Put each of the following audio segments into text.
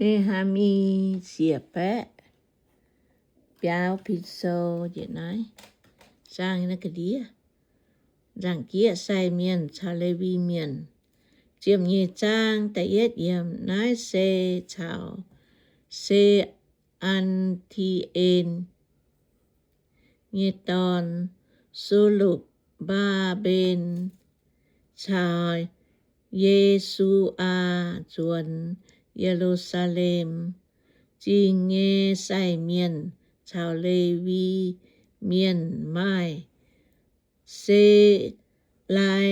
Ne^haa^mi Sieqv-Baeqv biaux pin sou njiec naaiv zaang naaiv ga'ndiev. Nzangc-jieqv sai mienh caux Lewi Mienh. Ziepc nyeic zaang da'yietv yiemc. Naaiv se caux Se^an^ti^en nyei dorn, Solupv^mbaa^mben, caux Ye^su^aa nzuonx Ye^lu^saa^lem Zingh nyei sai mienh caux Lewi Mienh maaih Selaa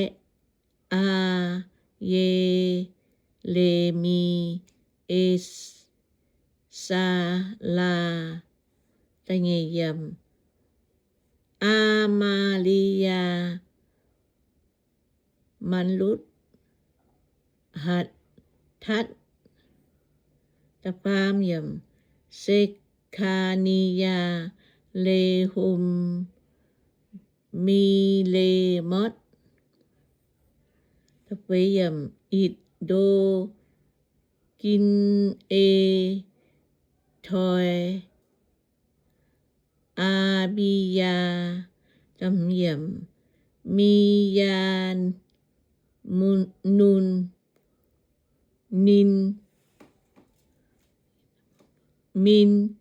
aa, Ye^le^mi, Esaraa, Aa^maa^li^yaa, Malutv, Hatv^tatv, Se^kaa^ni^yaa, Lehum, Mi^le^motv, Itc^ndo, Gin^e^toi, Aa^mbi^yaa, Mi^yaa, Mun, Nun, Nin, Min,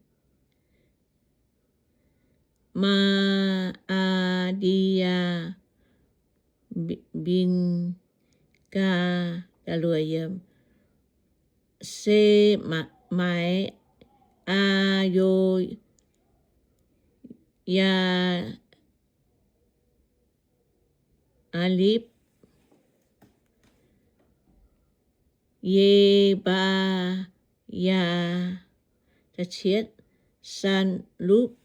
Maa^aa^ndi^yaa, Mbin, Gaa, Se^maa^i, Aa^yo, Yaa, Aa^lipv, Yebaa^yaa, Saalupv,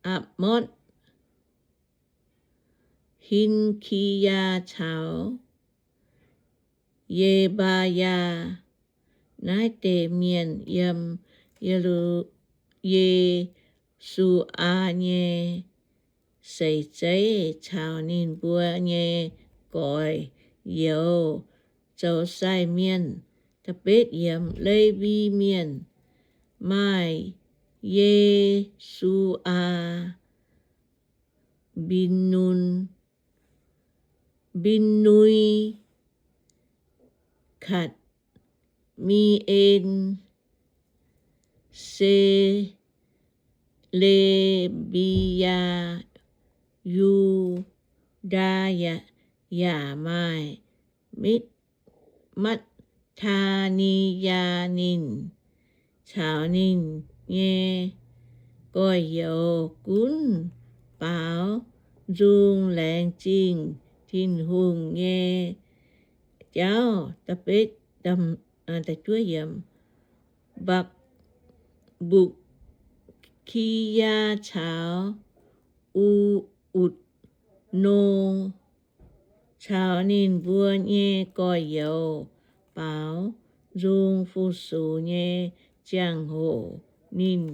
Atc^motv, Hin^ki^yaa caux Yebaa^yaa. Naaiv deix mienh yiem Ye^lu, Ye^su^aa nyei seix zeiv caux ninh mbuo nyei gorx-youz zoux sai mienh. Da'betv yiemc. Lewi Mienh maaih Ye^su^aa, Mbin^nun, Mbin^nui, Katc^mi^en, Se^le^mbi^yaa. Yu^ndaa yaac maaih Mitv, Matv^taa^ni^yaa. Ninh caux ninh nyei gorx-youz gunv baaux nzung laengz zingh Tin-Hungh nyei jauv. Mbak, Mbuk^ki^yaa caux U^utc^no caux ninh mbuo nyei gorx-youz baaux nzung fu-sux nyei ziangh hoc ninh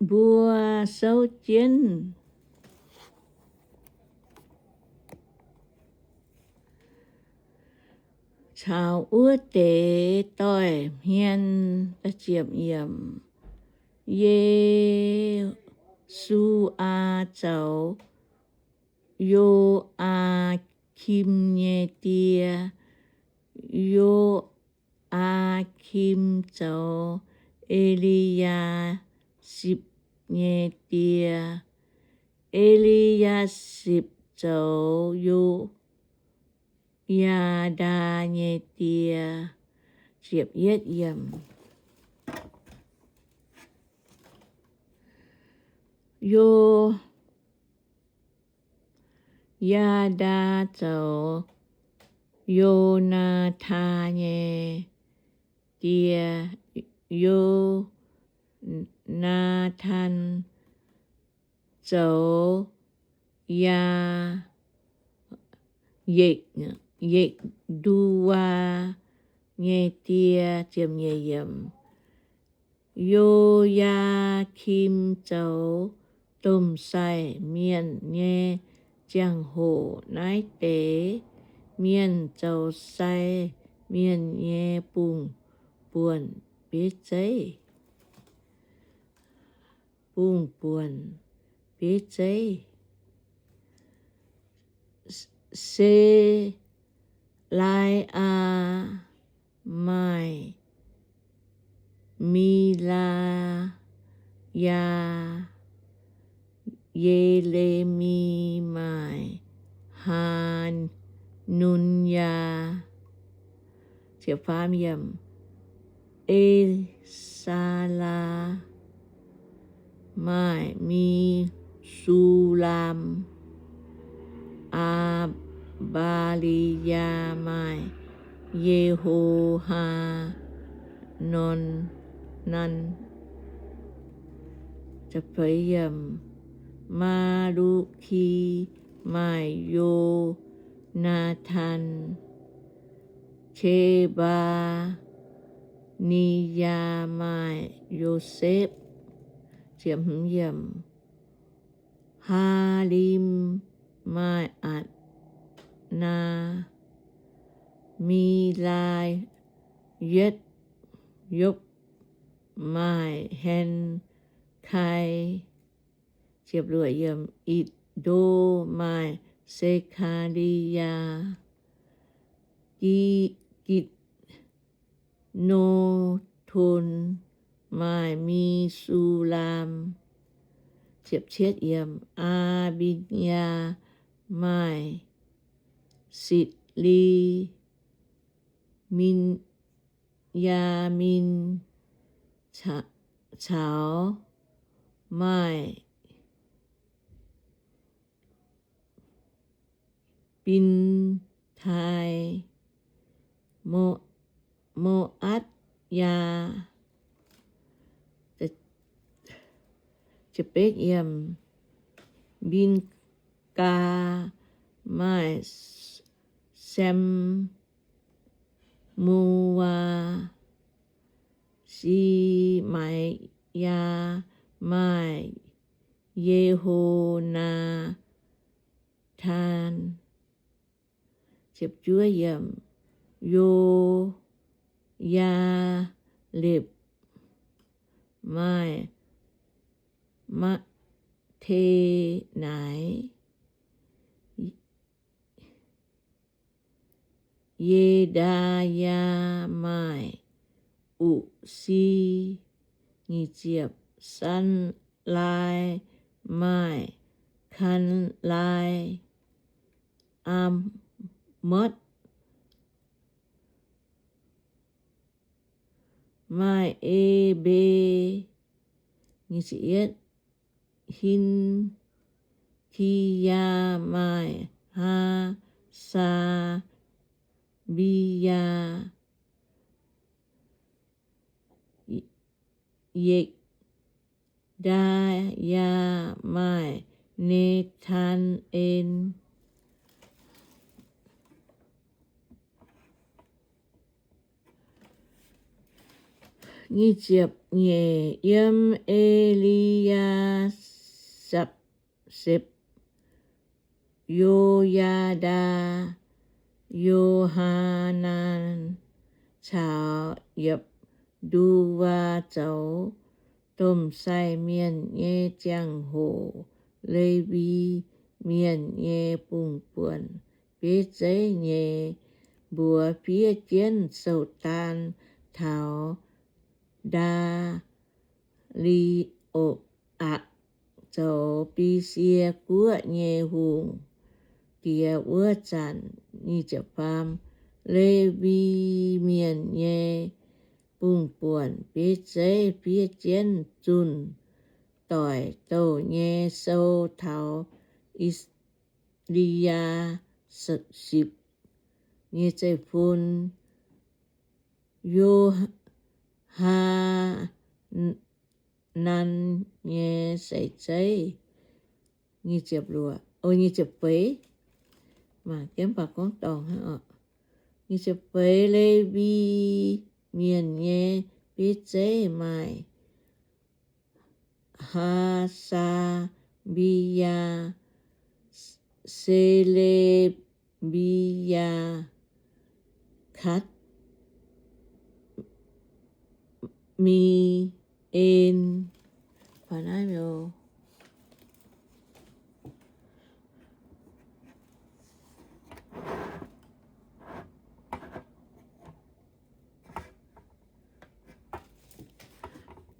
mbuo souv jienv caux wuov deix doix-hmien. Ye^su^aa zoux Yo^aa^kim nyei die. Yo^aa^kim zoux E^li^yaa^sipc nyei die. E^li^yaa^sipc zoux Yo Yaa^ndaa nyei die. Yo Yaa^ndaa zoux Yo^naa^taan nyei die. Yo^naa^taan zoux Yaa, Yek, Yek^ndu^waa nyei die. Yo^yaa^kim zoux domh sai mienh nyei ziangh hoc, naaiv deix mienh zoux sai mienh nyei bungh buonc bieiv zeiv, bungh buonc bieiv zeiv. Se^lai^aa maaih Mi^laa^yaa, Ye^le^mi maaih Haa^nun^yaa, E^saa^laa maaih Mi^su^laam, Aa^mbaa^li^yaa maaih Ye^ho^haa Naa^n, Maa^lu^ki maaih Yo^naa^tan, Ke^mbaa^ni^yaa maaih Yosepv, Haalim maaih Atc^naa, Mi^laa^yetv, Yopv maaih Hen^kai, Itc^ndo maaih Se^kaa^li^yaa, Gi^no^ton maaih Mi^su^laam, Aa^mbi^yaa maaih Sitc^li, Bin^yaa^min caux maaih Bin^tai, Mo^atv^yaa, Bin^gaa maaih Sem^mu^waa, Si^mai^yaa maaih Ye^ho^naa^tan, Yo^yaa^lepv maaih Maa^te^naaiv, Ye^ndaa^yaa maaih U^si, Sanlaai maaih Kaan^lai, Aa^motv maaih E^mbe, Hilkiyaa maaih Hasaabiyaa, Yikc^ndaayaa maaih Nethan^en. Yiem E^li^yaa^sepv, Yo^yaa^ndaa, Yo^haa^naan caux Yapc^ndu^waa zoux domh sai mienh nyei ziangh hoc, Lewi Mienh nyei bungh buonc bieiv zeiv nyei mbuox fiev jienv sou-daan taux Ndaa^li^okc zoux Bisie Guoqv nyei hungh diex wuov zanc. Lewi Mienh nyei bungh buonc bieiv zeiv fiev jienv zunh doic douh nyei sou taux E^li^yaa Sipc nyei zeiv-fun, Yo^haa^naan nyei sai-zeiv. Nyic ziepc feix, Lewi Mienh nyei bieiv zeiv maaih Haa^saa^mbi^yaa, Se^le^mbi^yaa, Katv^mi^en,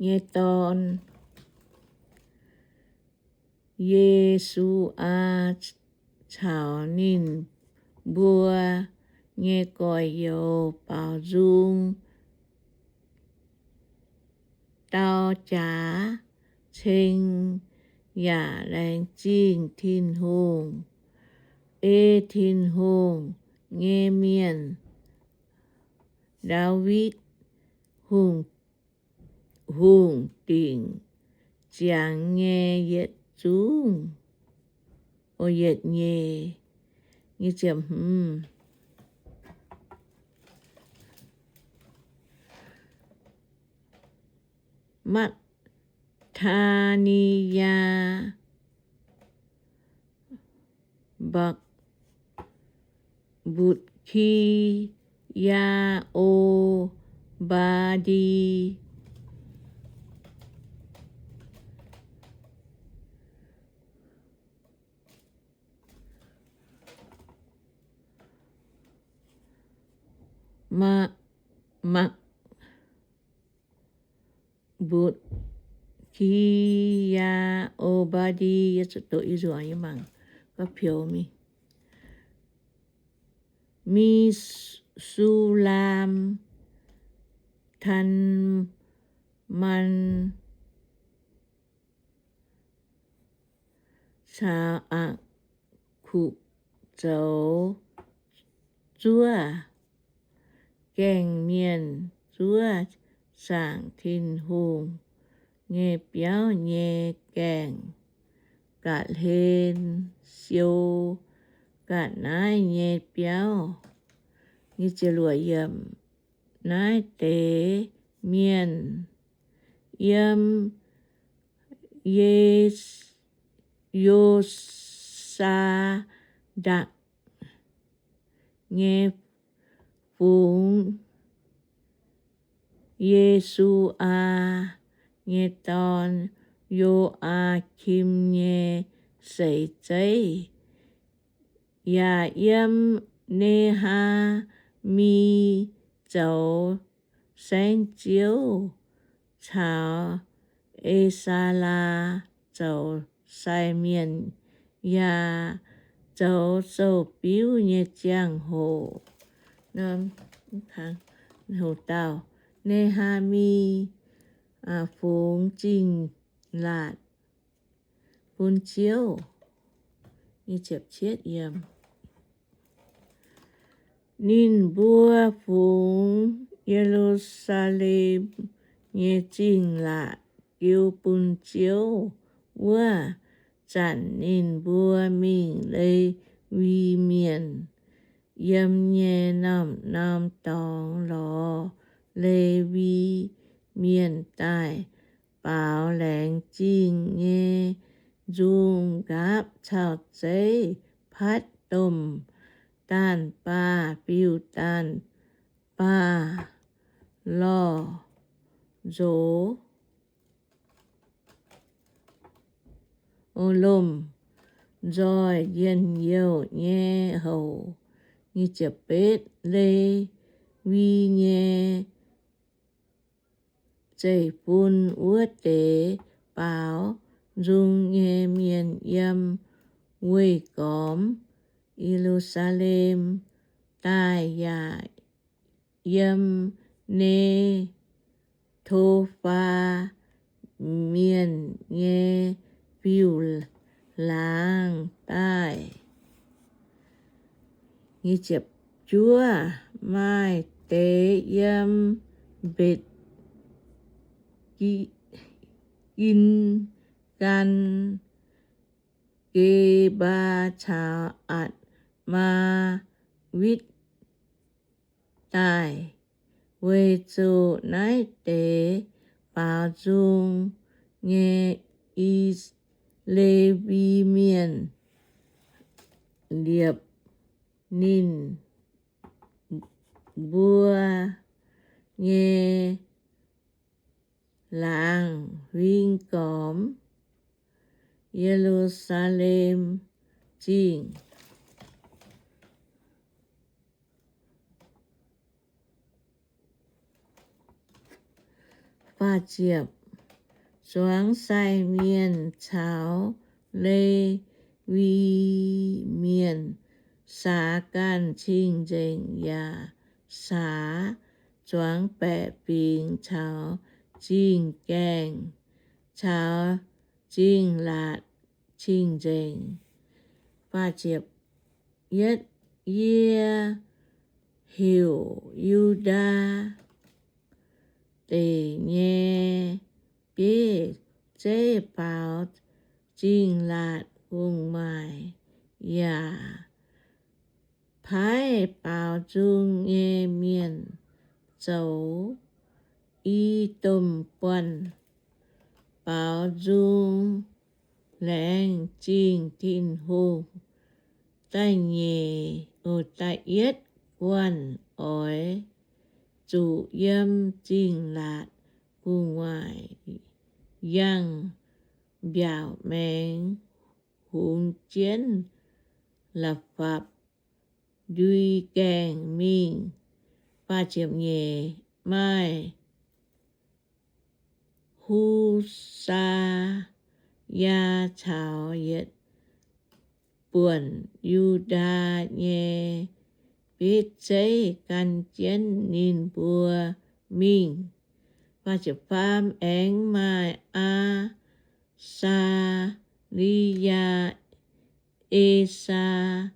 nyei dorn, Ye^su^aa, caux ninh mbuo nyei gorx-youz baaux nzung dau jaax ceng yaac laengz zingh Tin-Hungh, ei Tin-Hungh nyei mienh, Ndaawitv Hungh, hungh dingc ziangx nyei yietc zungv, o, yietc nyeic, Matv^taa^ni^yaa, Mbak, Mbutc^ki, Yaa, O^mbaa^ndi, Maa, Maa, Mbutc^ki, Yaa, O^mbaa^ndi, yie zuqc doqc yie nzuonx, yie mangc gorngv pioux mingh. Me^su^laam, Taan^maan, caux Aa^kutc zoux zuov gaengh mienh, zuov zaangc Tin-Hungh nyei biauv nyei gaengh, ga'hlen siou ga'naaiv nyei biauv. Naaiv deix mienh yiem Ye, Yo^saa^ndakc nyei fungx, Ye^su^aa nyei dorn, Yo^aa^kim nyei seix zeiv, yaac yiem Ne^haa^mi zoux saengv-ziouv caux E^saa^laa zoux sai mienh, yaac zoux sou-biuv nyei ziangh hoc. Hoc dauh, Ne^haa^mi fungx Zingh Laatc bun Ziouv. Ninh mbuo fungx Ye^lu^saa^lem nyei Zingh Laatc jiu bun Ziouv wuov zanc, ninh mbuo mingh Lewi Mienh yiem nyei norm-norm dorngx lorz Lewi Mienh daaih baaux laengz zingh nyei nzung nqaapv caux zeiv, patv domh daanh baah, fiuv-daanh baah, lorh nzox, lomh nzoih njien-youh nyei houc. Lewi nyei zeiv-fun wuov deix baaux nzung nyei mienh yiem weih gormx Ye^lu^saa^lem daaih, yaac yiem Ne^to^faa Mienh nyei fiuv-laangz daaih. Juov, maaih deix yiem Mbetc Gin^gan, Gebaa caux Atc^maa^witv daaih. Weic zuqc naaiv deix baaux nzung nyei I, Lewi Mienh liepc ninh mbuo nyei laangz huing gormx Ye^lu^saa^lem Zingh. Zuangx sai mienh caux Lewi Mienh saax ganh cing-nzengc yaac saax zuangx baeqc fingx caux zingh gaengh caux zingh laatc cing-nzengc. Yie heuc Yu^ndaa Deic nyei bieiv zeiv baaux zingh laatc gu'nguaaic, yaac paaiv baaux nzung nyei mienh zoux I^domh buonh baaux nzung laengz zingh Tin-Hungh. Da'nyeic, da'yietv guanh oix zuqc yiem zingh laatc gu'nguaaic yangh mbiaauc maengx hungx jienv La'fapc ndui gaengh mingh. Maaih Hu^saa^yaa caux yietc buonc Yu^ndaa nyei bieiv zeiv gan jienv ninh mbuo mingh. Aengx maaih Aa^saa^li^yaa, E^saa^laa,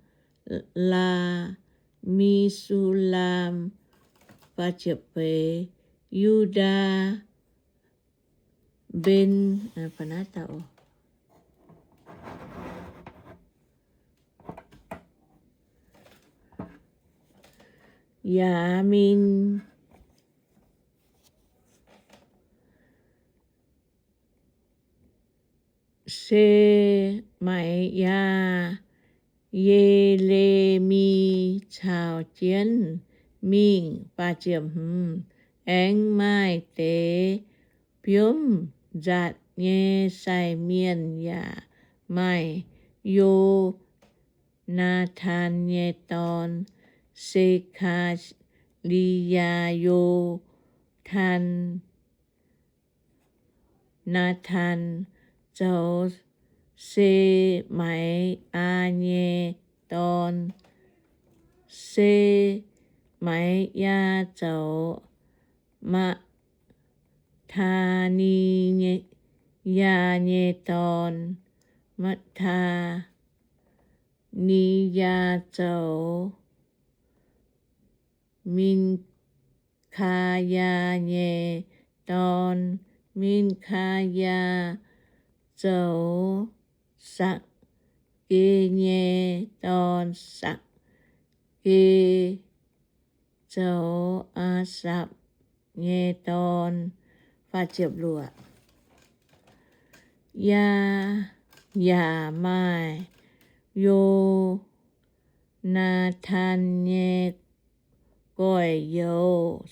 Mi^su^laam, Yu^ndaa, Mben, Yaa^min, Se^mai^yaa, Ye^le^mi caux jienv mingh. Aengx maaih deix biomv nzatc nyei sai mienh yaac maaih Yo^naa^tan nyei dorn, Se^kaa^li^yaa, Yo^naa^tan, Naa^tan zoux Se^mai^aa nyei dorn, Se^mai^yaa zoux Maa^taa^ni^yaa nyei dorn, Maa^taa^ni^yaa zoux Min^kaa^yaa nyei dorn, Min^kaa^yaa zoux Saqge nyei dorn, Saqge zoux Aasapv nyei dorn. Yaa, yaac maaih Yo^naa^tan nyei gorx-youz,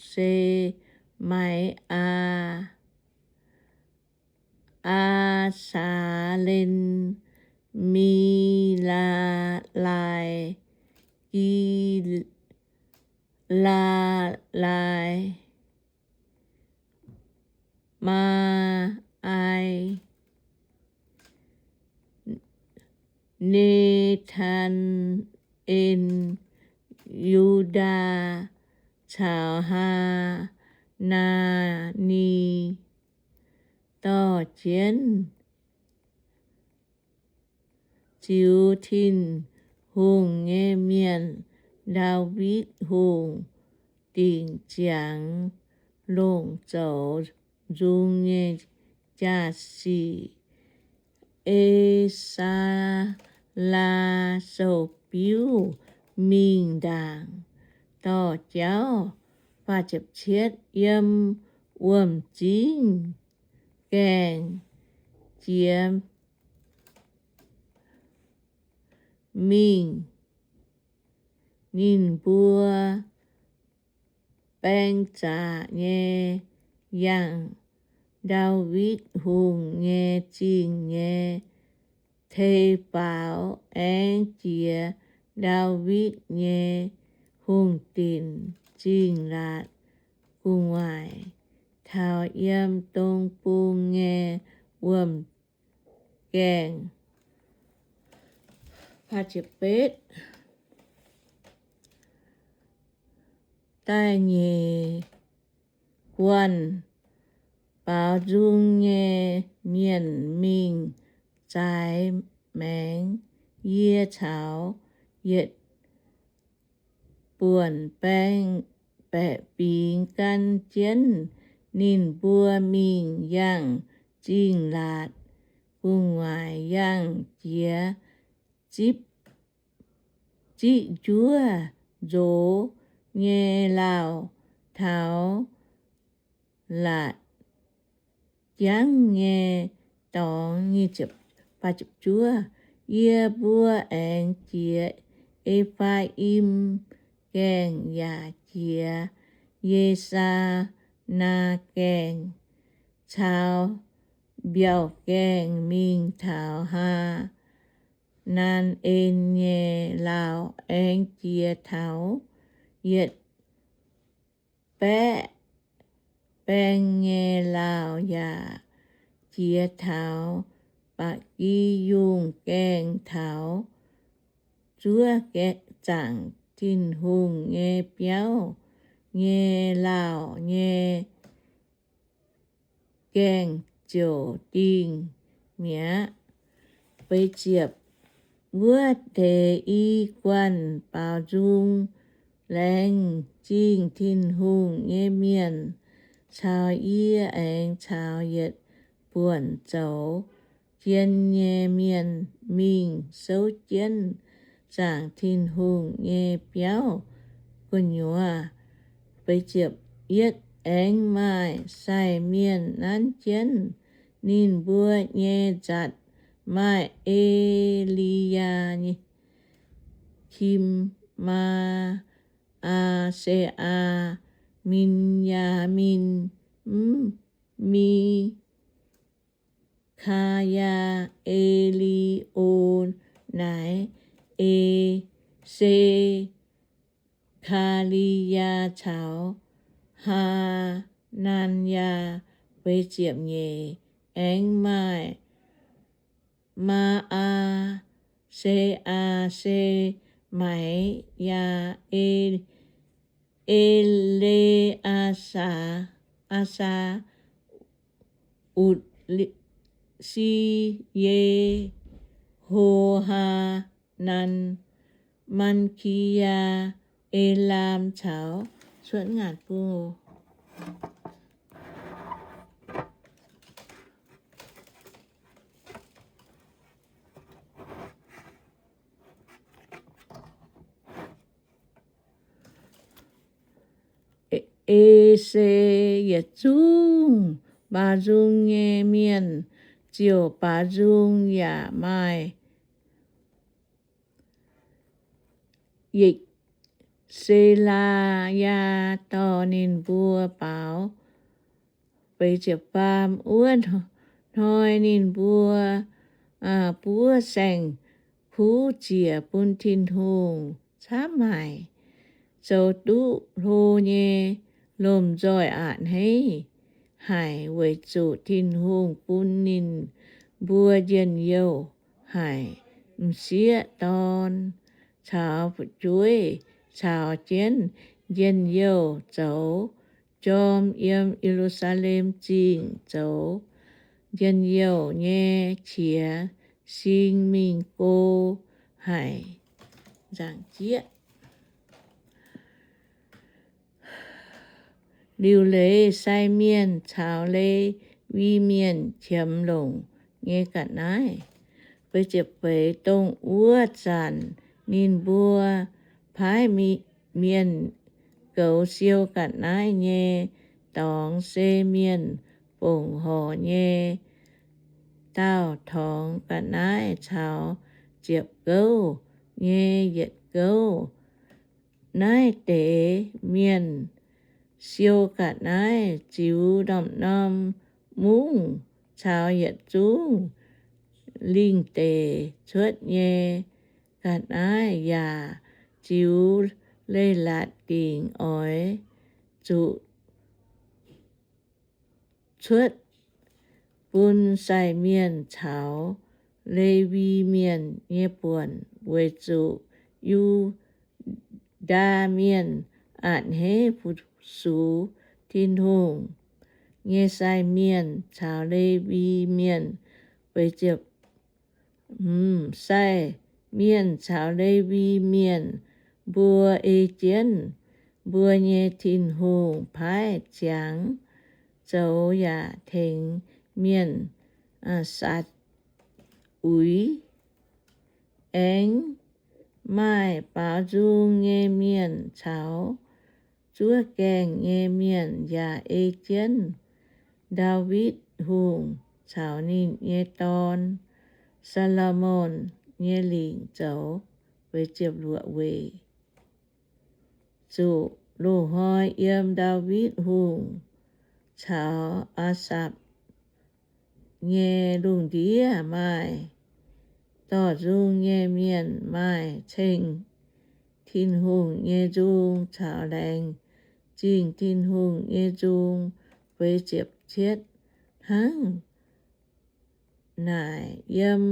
Se^mai^aa, Aa^saa^len, Mi^laa^lai, Gi^laa^lai, Maa^ai, Ne^taan^en, Yu^ndaa caux Haa^naa^ni dorh jienv ziux Tin-Hungh nyei mienh, Ndaawitv Hungh, dingc ziangx longc zoux nzung nyei jaa-sic. E^saa^laa sou-biuv mingh ndaangc dorh jauv. Yiem wuom-zingv gaengh jiex mingh ninh mbuo baeng zaqc nyei yangh, Ndaawitv Hungh nyei zingh nyei tei faaux, aengx jiex Ndaawitv nyei hungh dinc Zingh Laatc gu'nguaaic taux yiem dong bung nyei wuom-gaengh. Da'nyeic guanh, baaux nzung nyei mienh mingh zaaix maengx. Yie caux yietc buonc baeng baeqc fingx gan jienv ninh mbuo mingh yangh Zingh Laatc gu'nguaaic, yangh jiex zipv ziqv njuov nzoz nyei lauh taux laatc jangv nyei dorngx. Yie mbuo aengx jiex E^faa^im Gaengh yaac jiex Ye^saa^naa Gaengh caux mbiauh gaengh mingh taux Haa^naan^en nyei lauh, aengx jiex taux yietc baeqv baeng nyei lauh yaac jiex taux Ba'gi Yungh Gaengh taux zuov zaangc Tin-Hungh nyei biauv nyei lauh nyei gaengh ziouc dingh mi'aqv. Wuov deix i guanh baaux nzung laengz zingh Tin-Hungh nyei mienh caux yie aengx caux yietc buonc zoux jien nyei mienh mingh souv jienv zaangc Tin-Hungh nyei biauv gu'nyuoz. Yietv aengx maaih sai mienh nanv jienv ninh mbuo nyei nzatc, maaih E^li^yaa, Kim^maa, Aa^se^aa, Min^yaa^min, Mv, Mi, kaa^yaa, E^li^o^nai, E, Se, kaa^li^yaa caux Haa^naan^yaa. Feix ziepc nyeic. Aengx maaih Maa^aa, Se^aa, Se^mai^yaa, E, E^le^aa^saa, Aa^saa, Utc, Si, Ye, Ho^haa^nan, Maa^ki^yaa, Elaam caux cuotv ngaanc bung. E^se yietc zungv baaux nzung nyei mienh ziouc baaux nzung. Yaac maaih Yik^se^laa^yaa dorh ninh mbuo baaux. Wuov hnoi ninh mbuo buov saeng-kuv ziec bun Tin-Hungh camv haic, zoux duqv hlo nyei lomh nzoih a'hneiv haic, weic zuqc Tin-Hungh bun ninh mbuo njien-youh haic. M'sieqv dorn caux fu'jueiv caux jienv njien-youh zoux jorm yiem Ye^lu^saa^lem Zingh zoux njien-youh nyei qiex sing mingh go haic. Nzaangc jieqv. Liuc leiz sai mienh caux Le^wi Mienh qiemx longc nyei ga'naaiv. Feix ziepc feix. Dongh wuov zanc ninh mbuo paaiv mienh goux siou ga'naaiv nyei dorngx se mienh fongc horc nyei dauh torngx ga'naaiv caux ziepc gouv nyei yietc gouv. Naaiv deix mienh siou ga'naaiv ziux norm-norm mungv caux yietc zungv lingh deic cuotv nyei ga'naaiv yaac ziux leiz-latc dingc oix zuqc cuotv bun sai mienh caux Lewi Mienh nyei buonc, weic zuqc Yu- ndaa Mienh a'hneiv fu-sux Tin-Hungh nyei sai mienh caux Lewi Mienh. Sai mienh caux Lewi Mienh mbuo ei jienv mbuo nyei Tin-Hungh paaiv ziangx zoux yaac tengx mienh satc uix. Aengx maaih baaux nzung nyei mienh caux zuov gaengh nyei mienh yaac ei jienv Ndaawitv Hungh caux ninh nyei dorn, Saa^lo^morn, nyei lingc zoux. Weic zuqc loz-hnoi yiem Ndaawitv Hungh caux Aasapv nyei lungh ndiev maaih dorh nzung nyei mienh maaih ceng Tin-Hungh nyei nzung caux laengz zingh Tin-Hungh nyei nzung. Feix ziepc cietv. Hnangv naaic, yiem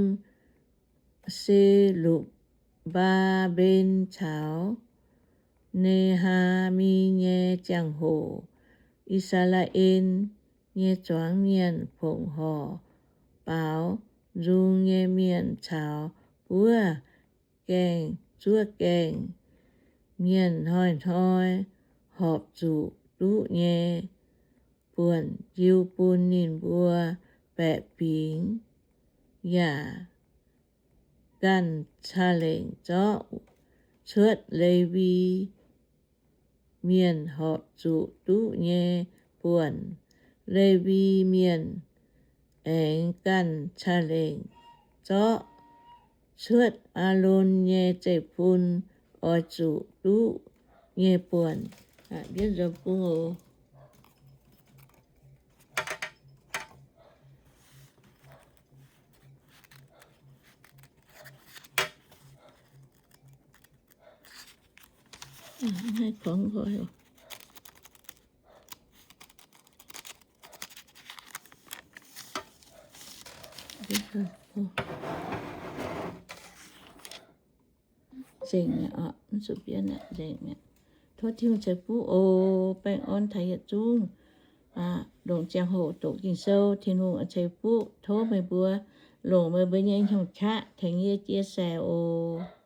Se^laa^mben caux Ne^haa^mi nyei ziangh hoc, I^saa^laa^en nyei zuangx mienh fongc horc baaux nzung nyei mienh caux buov gaengh zuov gaengh mienh hnoi-hnoi horpc zuqc duqv nyei buonc jiu bun ninh mbuo baeqc fingx, yaac ganh ca'lengc zorqv cuotv Lewi Mienh horpc zuqc duqv nyei buonc. Lewi Mienh aengx ganh ca'lengc zorqv cuotv Aalon nyei zeiv-fun oix zuqc duqv nyei buonc. Tov Tin-Hungh ceix fuqv oc. Baengh orn taux yietc zungv longc ziangh hoc doqc Ging-Sou. Tin-Hungh ceix fuqv tov meih mbuo longc meih mbuo nyei hnyouv qaqv tengx yie chia sẻ oc.